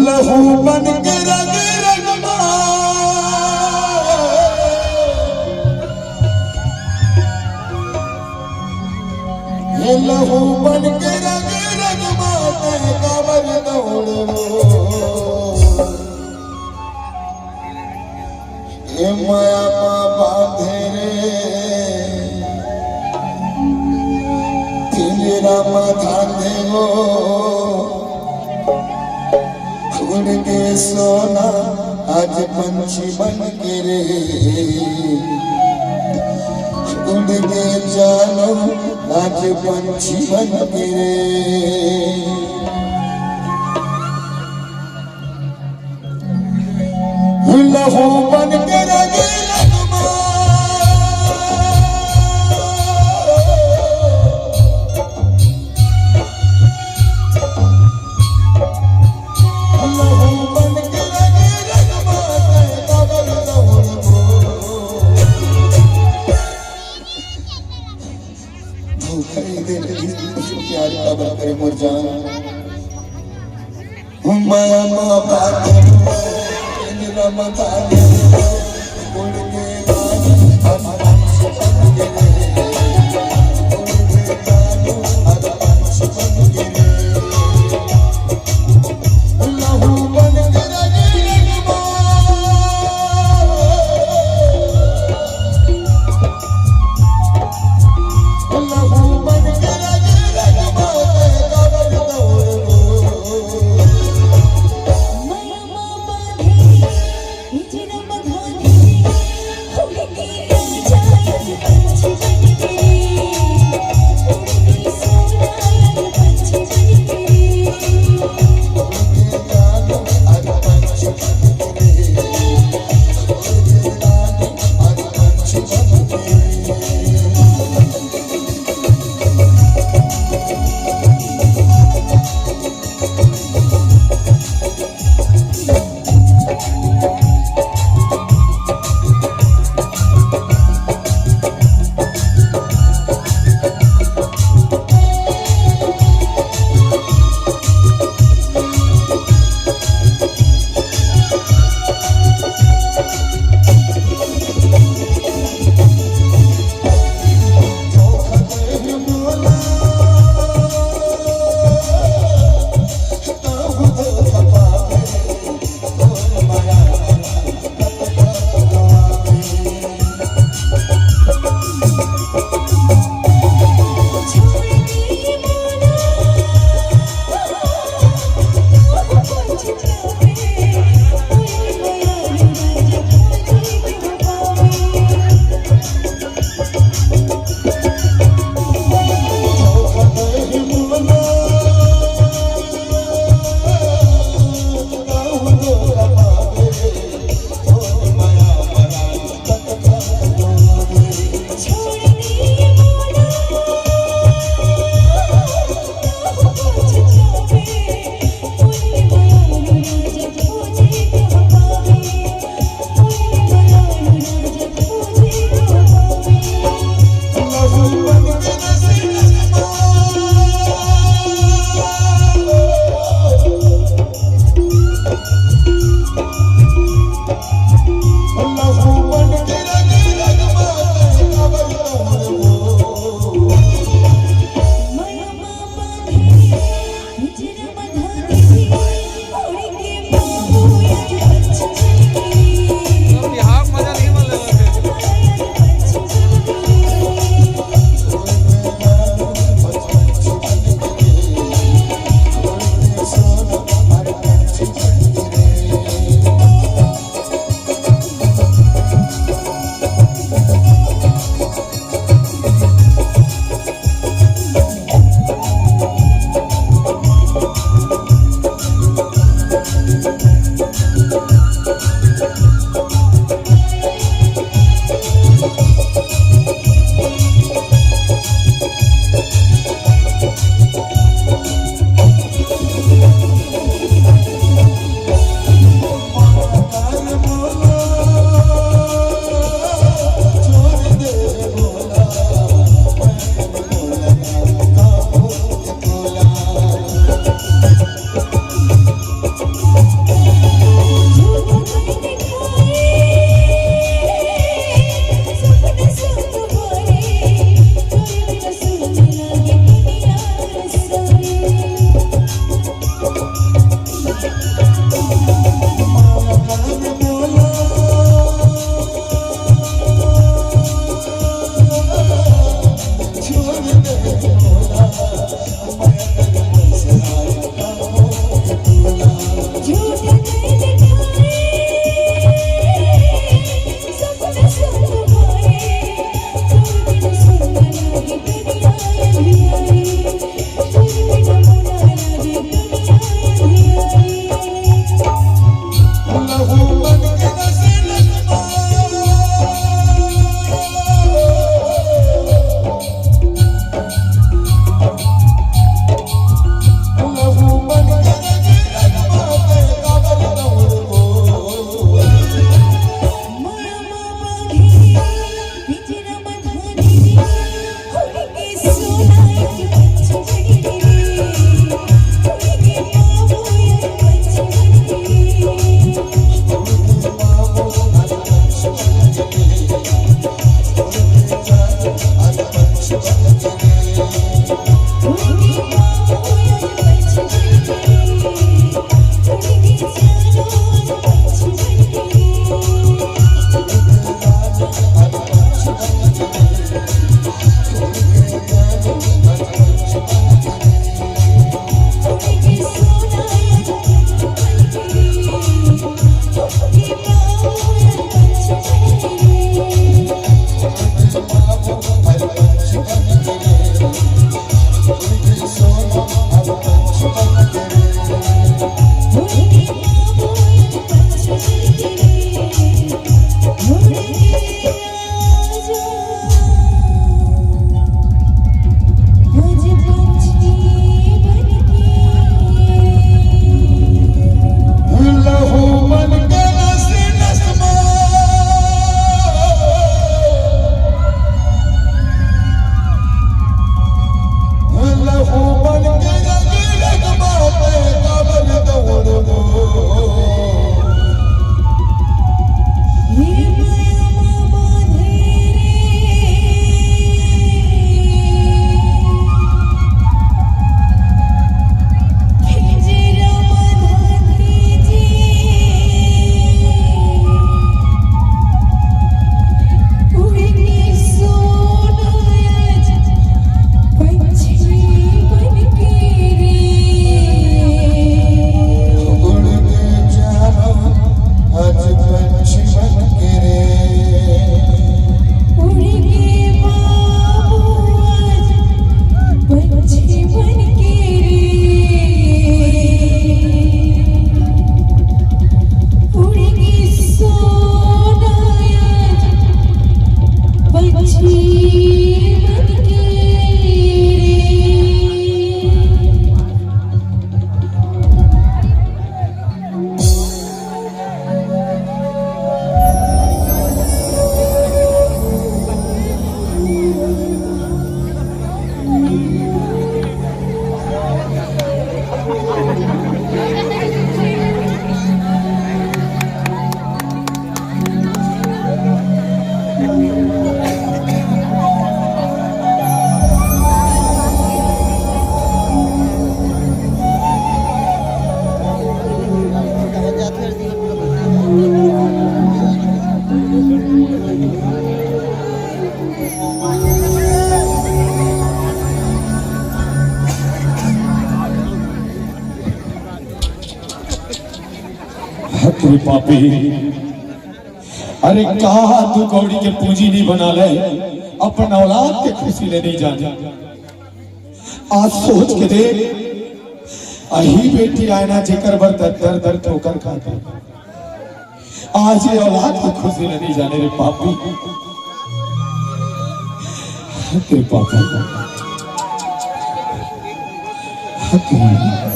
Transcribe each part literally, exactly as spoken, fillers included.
लहू बन के रग रग मा, हे लहू बन के रग रग मा, तैं काबर दौड़बो? ए मया मा बांधे रे, पिंजरा मा धांधे वो, उड़ के सोना आज पंछी बन के रे, उड़ के जानो आज पंछी बन के रे। लहू बन के रग रग मा, लहू बन के रग रग मा, तैं काबर दौड़बो? धोखा ही दे रही, प्यार काबर करे मोर जान। मया मा बांधे, पिंजरा मा धांधे, उड़ के जानो आज पंछी बन के रे, उड़ के जानो आज पंछी बन के रे। लहू बन के रग रग मा, लहू बन के रग रग मा, तैं काबर दौड़बो? रे पापी, अरे का तू कौड़ी के पूंजी नहीं बना ले, अपन औलाद के खुशी ले नहीं जाने। आज सोच के देख, अही बेटी आय ना जेकर बर दर दर दर ठोकर खाथे। आज ये औलाद के खुशी ले नहीं जाने रे पापी। हक रे पापी। हक रे।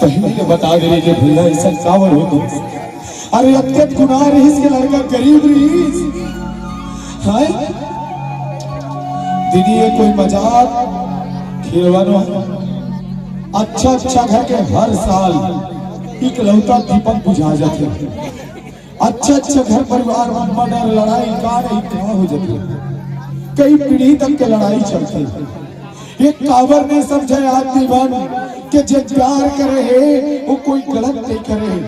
पहले तो बता दे रही कि भैया ऐसा काबर हो गया। अरे अत्यंत गुनाह रहीस के लड़का गरीब रहीस। हाय। दीदी ये कोई मजाक खिलवानो है। अच्छा अच्छा घर के हर साल इकलौता दीपक बुझा जाथे। अच्छा अच्छा घर परिवार में मर्डर लड़ाई का नहीं का हो जाथे। कई पीढ़ी तक के लड़ाई चलथे। ये काबर नहीं समझे आदमी मन के जे प्यार करे हे वो कोई गलत नहीं करे हे।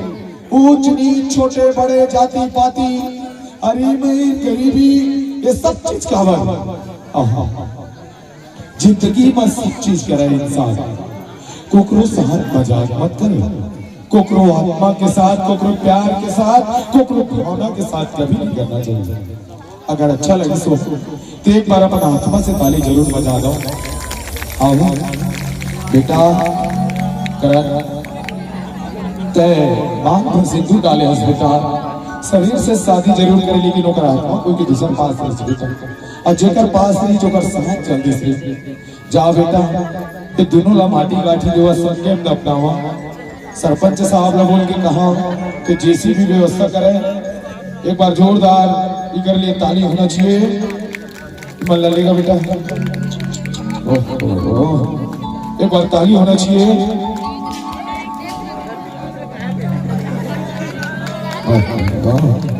ऊंच नीच छोटे बड़े जाति पाति अमीर गरीबी ये सब चीज काबर। आहा। जिंदगी में सब चीज करे इंसान। कोकरो साथ मजाक मत करे। कोकरो आत्मा के साथ, कोकरो प्यार के साथ, कोकरो भावना के साथ कभी नहीं करना चाहिए। अगर अच्छा लगे सो तो एक बार अपन आत्मा से ताली जरूर बजा दो। आओ बेटा, करण, तय मांग में सिंदूर डाले हस बेटा। शरीर से शादी जरूर करे लेकिन ओकर आत्मा कोई के दूसर पास रही बेटा। और जेकर पास रही, जेकर साथ चल दिस रही। जा बेटा, ये दोनों ला माटी गाठी देवा, संगे में दफनावा। सरपंच साहब ला बोल के कहा कि जेसीबी व्यवस्था करे। एक बार जोरदार इकर लिए ताली होना चाहिए। मन ला लेगा बेटा। ओह, ओह, ओह। एक बार ताली होना चाहिए। ओह, ओह।